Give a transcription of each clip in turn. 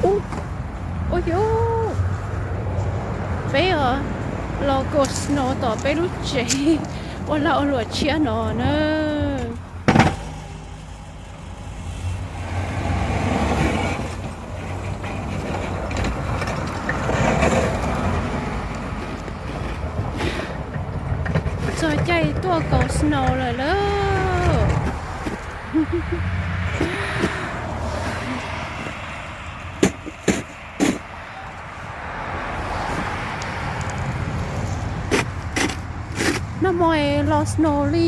Ub, ua yus, peb los kaus snow tom peb lub tsev ua lag ua luam tshiab no na. Txog caij tuaj kaus snow lawm lauj. Nag hmo los snow li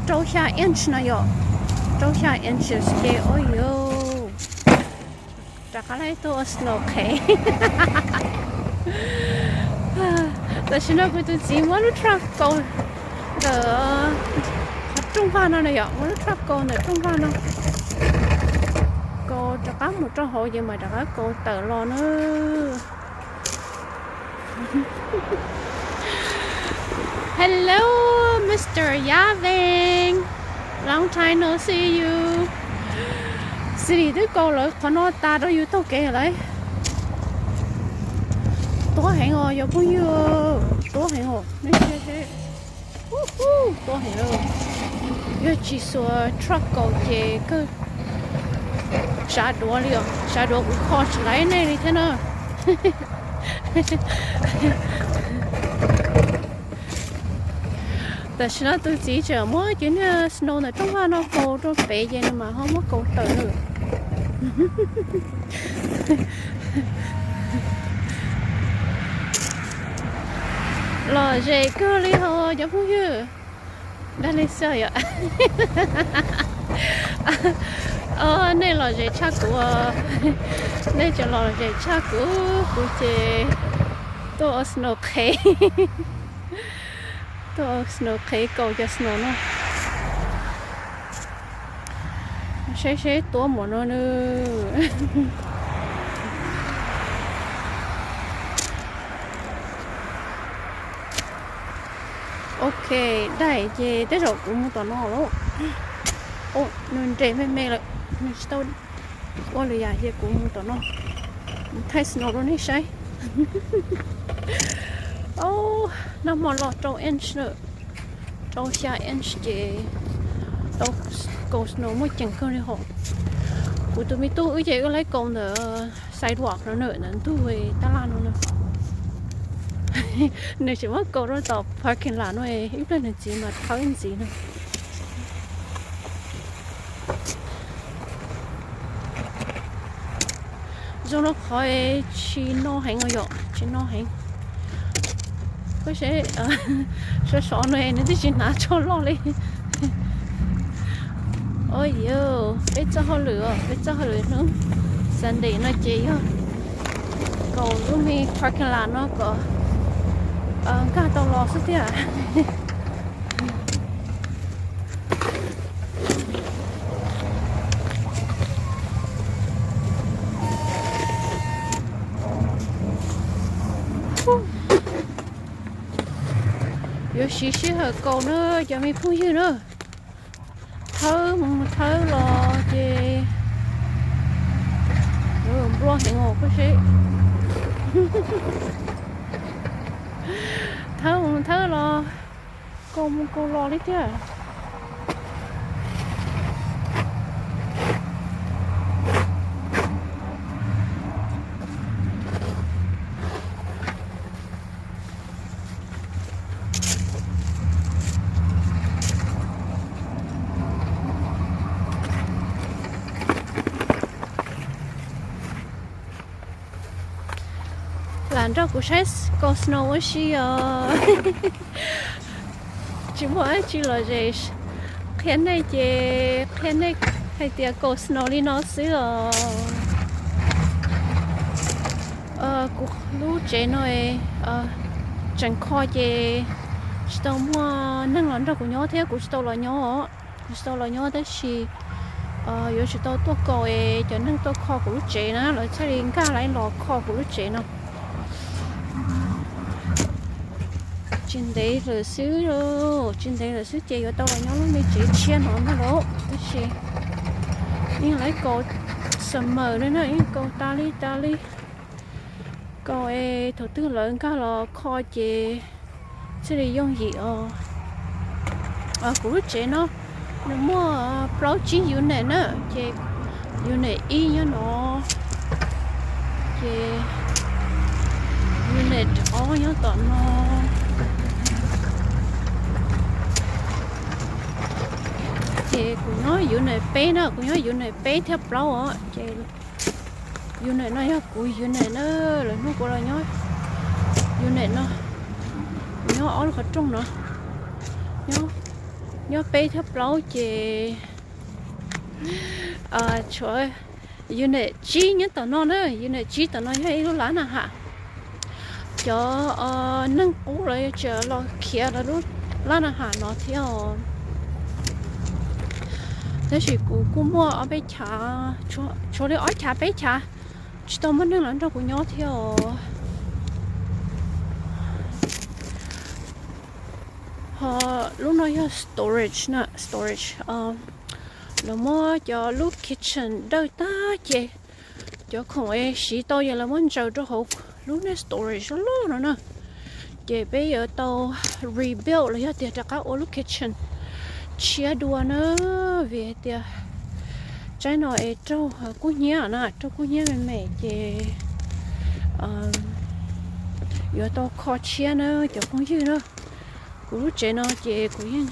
rau xya inch no yom, rau xya inches ces ua yus rov qab los tuaj ua snow qhev. Tam sim no kuv tus txiv muab lub truck kaus ntawm qhov rooj vag no na yom, muab lub truck kaus ntawm rooj vag no, kaus rov qab mus rau hauv ces mam rov qab kaus tawm los na. Hello, Mister Yaveng. Long time no see you. Xws li twb kaus lawv qhov no tas rau yus taug kev lawm. Tuab heev os cov phooj ywg, tuab heev os. Tuab heev, yog tsis xuas truck kaus ces kawg sab duav li os, sab duav kuv kho tsis laib nej li thiab na. Tam sim no tus txiv tseem muab cov niag snow ntawm rooj vag no kaus rau pem ces nws mam ho muab kaus tawm lawm. Lom zem kawg li hos cov phooj ywg. Dag li xwb yom. Nej lom zem tshaj kuv, nej cov lom zem tshaj kuv, kuv ces tuaj ua snow qhev, tuaj ua snow qhev kaus cov snow no. Saib seb tuab npaum no nws. Ok, daim ces tej zaum kuv mus tom no lawm. Nws nres me me lawm, nws tsis tau ua lwm yam ces kuv mus tom no, mus thaij snow rau nej saib. Nag hmo los rau inch lawm, rau xya inch ces tau kaus snow muaj ceem kawg li hos. Kuv tus me tub wb ces wb laib kaus ntawm sidewalk no na, ntawm ntug tab laj no na. Nws tseem muab kaus rau tom parking lot no, ib pliag nws txiv mas thawb ntxiv no. Zoo rau qhov tsis no heev os yom, tsis no heev. Koj saib, sov sov no nws twb tsis hnav tsho loj li. Ua yus, peb txoj hauj lwm, peb txoj hauj lwm hnub Sunday no ces yog kaus lub me parking lot no kom nkag tau los xwb tiag. Yuav siv sij hawm kaus na cov me phooj ywg na. Thawb mus thawb los ces nplua heev os koj seb. Thawb mus thawb los, kaus mus kaus los li tiag. Lam nrog kuv saib kaus snow ua si os. Tsis muaj dab tsi lom zem qhia nej ces qhia nej hais tias kaus snow li no xwb os. Kuv lub tsev no tseem kho ces tsis tau muaj neeg los nrog kuv nyob thiab kuv tsis tau los nyob. Kuv tsis tau los nyob tab sis yuav tsum tau tuaj kaus es cov neeg tuaj kho kuv lub tsev na lawv thiaj li nkag los kho kuv lub tsev no. Tsis ntev lawm xwb, tsis ntev lawm xwb ces yuav tau los nyob lub me tsev tshiab no ntag lauj. Tab sis yeej lawv kaus Summer no na yeej kaus tas li tas li, kaus es thaum twg lawv nkag los kho ces thiaj li yooj yim os. Kuv lub tsev no nws muaj plaub tsib unit na, ces unit ib nyob no, ces unit ob nyob tom no, ces kuv nyob unit peb na, kuv nyob unit peb thiab plaub os, ces unit no yog kuv unit na, lawv hnub kuv los nyob unit no, kuv nyob ob lub qhov rooj no, nyob peb thiab plaub ces tshuav unit tsib nyob tom no na, unit tsib tom no yog ib lub lab na ham. Cov neeg qub lawv yuav tseem los khiav lawv lub lab na ham no thiab os. Tab sis kuv kuj muaj ob peb chav, tshuav li ob chav peb chav tsis tau muaj neeg los nrog kuv nyob thiab os. Ho lub no yog storage na, storage, lawv muab cov lub kitchen dawj tag ces cov khoom es siv tau ces lawv muab ntsaws rau hauv lub niag storage loj loj no na. Ces peb yuav tau rebuild los yog tias rov qab ua lub kitchen tshiab dua na, vim hais tias tsaib no es raug kub hnyiab na, raug kub hnyiab me me ces yuav tau kho tshiab na cov phooj ywg na. Kuv lub tsev no ces kuv yeej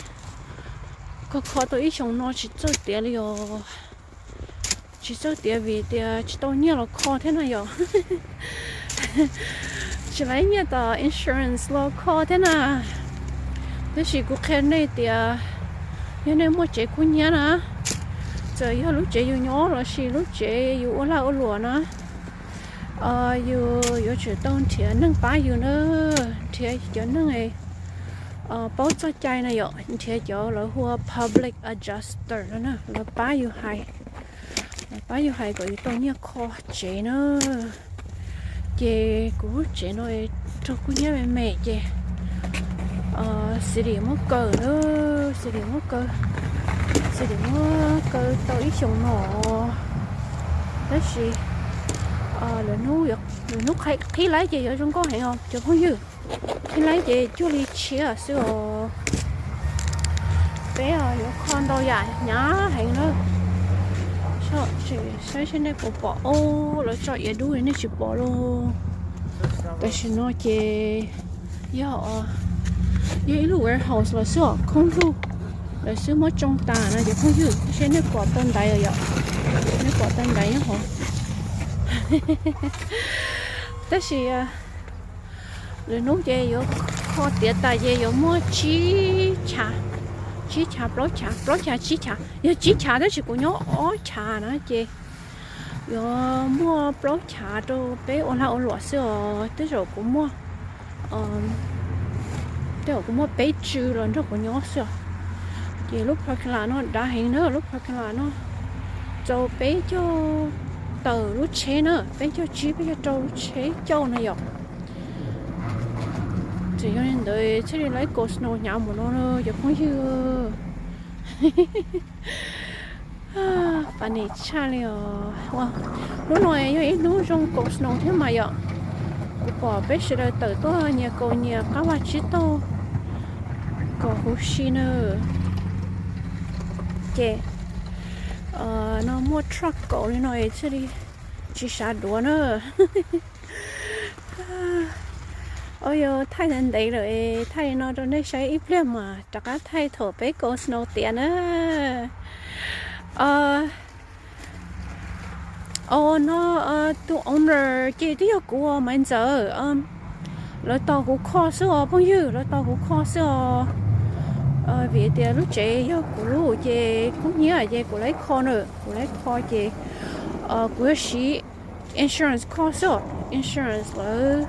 kho kho tau ib xyoos no tsis txawj tiav li os. Tsis txawj tiav vim tias tsis tau nyiaj los kho thiab na yom. Tsis muaj nyiaj tom insurance los kho thiab na. Tab sis kuv qhia nej tias yog nej muaj tsev kub hnyiab na, txawm yog lub tsev yus nyob los sis lub tsev yus ua lag ua luam na, yus yuav tsum tau nrhiav neeg pab yus na, nrhiav cov neeg paub txoj cai na yom, nrhiav cov lawv hu ua public adjuster no na, lawv pab yus hais, lawv pab yus hais kom yus tau nyiaj kho tsev na. Ces kuv lub tsev no raug kub hnyiab me me ces city muab kaw na, city muab kaw, city muab kaw tau ib xyoos no, tab sis lwm hnub qhib laib ces yuav zoo nkauj heev os cov phooj ywg. Qhib laib ces cuag li tshiab xwb os. Peb yuav kho ntau yam hnyav heev na. Saib seb nej puas pom, lawv tso iav dub nej tsis pom lauj. Tam sim no ces yog, yog ib lub warehouse los xwb os, khoob lug lawv xwb muab tsoo tas no cov phooj ywg, seb nej pom tau ntaiv os yom. Nej pom tau ntaiv nyob hauv. Tab sis lwm hnub ces yuav kho tiav tas ces yuav muaj tsib chav, tsib chav plaub chav, plaub chav tsib chav, yog tsib chav tab sis kuv nyob ob chav na ces yuav muaj plaub chav rau peb ua lag ua luam xwb os. Tej zaum kuv muaj, tej zaum kuv muaj peb tsw los nrog kuv nyob xwb os. Ces lub parking lot no dav heev na, lub parking lot no txaus peb caug tawm lub tsheb na, peb caug tsib peb caug rau lub tsheb cauj no yom. Txawm yog li ntawd thiaj li lawv kaus snow hnyav mus no cov phooj ywg. Funny tshaj li os. Hnub no yog ib hnub zoo kaus snow thiab mas yom. Kuv pom peb sawv daws tawm tuaj nyias kaus nyias qab vaj tsib taug kom huv si na. Ces no muaj truck kaus li no thiaj li tsis sawv duav na. Au yog thaij ntev ntev lawm, thaij li no rau nej saib ib pliag mas rov qab thaij thaum peb kaus snow tiav na. Au no, tus owner ces twb yog kuv Maiv Ntxawm. Lawv tos kuv kho xwb os phooj ywg, lawv tos kuv kho xwb os. Vim tias lub tsev yog kuv lub ces kub hnyiab ces kuv laib kho na, kuv laib kho ces kuv yuav siv insurance kho xwb os. Insurance lawv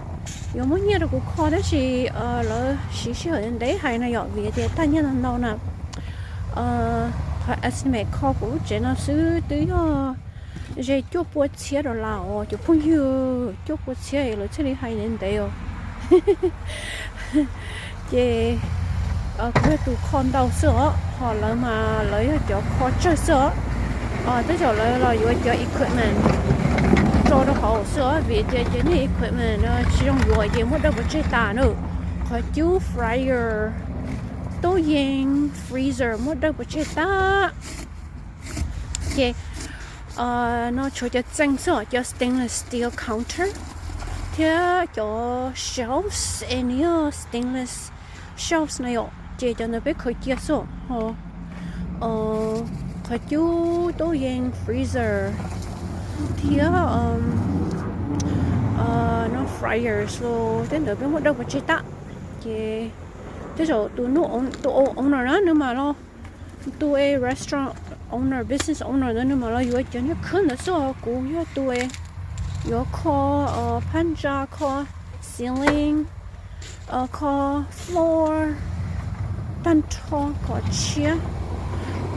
yuav muab nyiaj rau kuv kho tab sis lawv siv sij hawm ntev hais no yom, vim tias tag nyiaj ntau ntau na. Qhov estimate kho kuv lub tsev no xwb twb yog ze cuaj pua txhiab dollar os cov phooj ywg, cuaj pua txhiab lawv thiaj li hais ntev ntev os. Ces kuv yog tus kho ntau xwb os, ho lawv mas lawv yog cov kho tsawg xwb os. Tej zaum lawv los yuav cov equipment tso rau hauv xwb os, vim tias cov niag equipment no tsis zoo yuav ces muab dawj pov tseg tas na. Qhov cub, fryer, tub yees, freezer muab dawj pov tseg tas. Ces no tshuav cov txeeg xwb os, cov stainless steel counter thiab cov shelves, es nws yog stainless shelves na yom, ces cov ntawd peb khaws cia xwb os. Qhov cub, tub yees, freezer thiab no fryers los tej ntawd peb muab dawj pov tseg tas. Ces tej zaum tus owner na nws mam los, tus es restaurant owner, business owner ntawd nws mam los yuav cov niag khwb ntawd xwb os. Kuv yog tus es yuav kho phab ntsa, kho ceiling, kho floor, tag nrho qhov tshiab.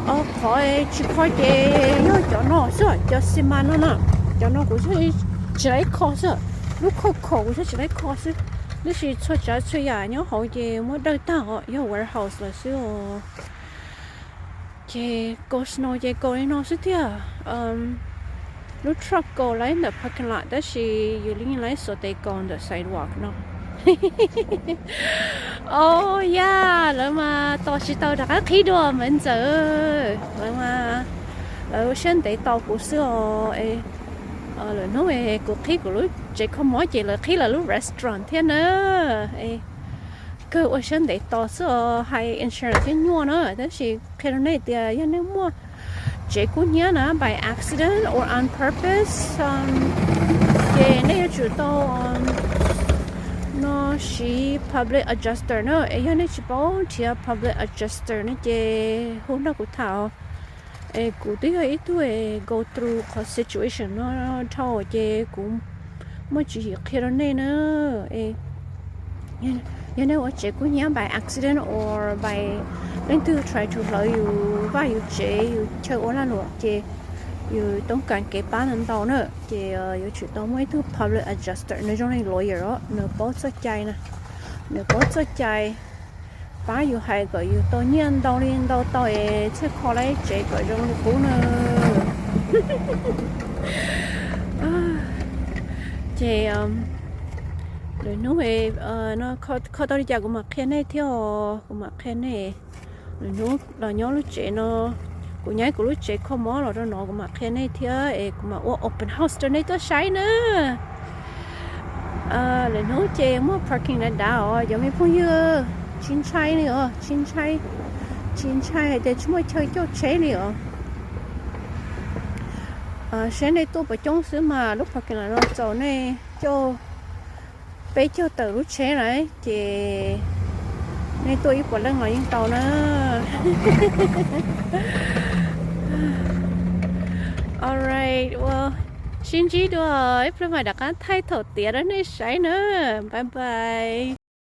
Qhov tsis kho ces yog cov no xwb, cov xi mas no na. Cov no kuv tsis laib kho xwb, lub khauj khom kuv tsis laib kho xwb. Tab sis txhua tsav txhua yam nyob hauv ces muab dawj tag os, yog warehouse lawm xwb os. Ces kaus snow ces kaus li no xwb thiab. Lub truck kaus laib ntawm parking lot tab sis yus li laib xuas tes kaus ntawm sidewalk no. Oh yeah, lawv mas tos tsis tau rov qab qhib dua Maiv Ntxawm. Lawv mas, lawv ua siab ntev tos kuv xwb os. Lwm hnub kuv qhib kuv lub tsev kho mob ces lawv qhib lawv lub restaurant thiab na. Kawg ua siab ntev tos xwb os, hais insurance thiab nyuaj na. Tab sis qhia rau nej tias yog nej muaj tsev kub hnyiab na by accident or on purpose, ces nej yuav tsum tau no siv public adjuster na. Es yog nej tsis paub nrhiav public adjuster no ces hu nrog kuv tham. Es kuv twb yog ib tug go through qhov situation no dhau ces kuv muaj tswv yim qhia rau nej na. Yog nej ua tsev kub hnyiab by accident or by leej twg try to hlawv yus vaj yus tsev yus chaw ua lag luam ces yus toob kas kev pab ntau ntau na. Ces yuav tsum tau muaj ib tug public adjuster, nws zoo li lawyer os, nws paub txoj cai na. Nws paub txoj cai pab yus hais kom yus tau nyiaj ntau li ntau tau es thiaj kho laib tsev kom zoo li qub na. Ces lwm hnub no kho tau li cas kuv mam qhia nej thiab os, kuv mam qhia nej. Lwm hnub los nyob lub tsev no, kuv nyob kuv lub tsev kho mob los rau no kuv mam qhia nej thiab es kuv mam ua open house rau nej tuaj saib na. Lwm hnub ces muaj parking dav dav os cov me phooj ywg, tsis ntshai li os, tsis ntshai, tsis ntshai hais tias tsis muaj chaw coj tsheb li os. Saib nej tuaj puas coob xwb mas lub parking lot no txaus nej coj, peb caug tawm lub tsheb na, ces nej tuaj ib puas leej los yeej tau na. Alright, ua, sib ntsib dua, ib pliag mam rov qab thaij thaum tiav rau nej saib na. Bye bye.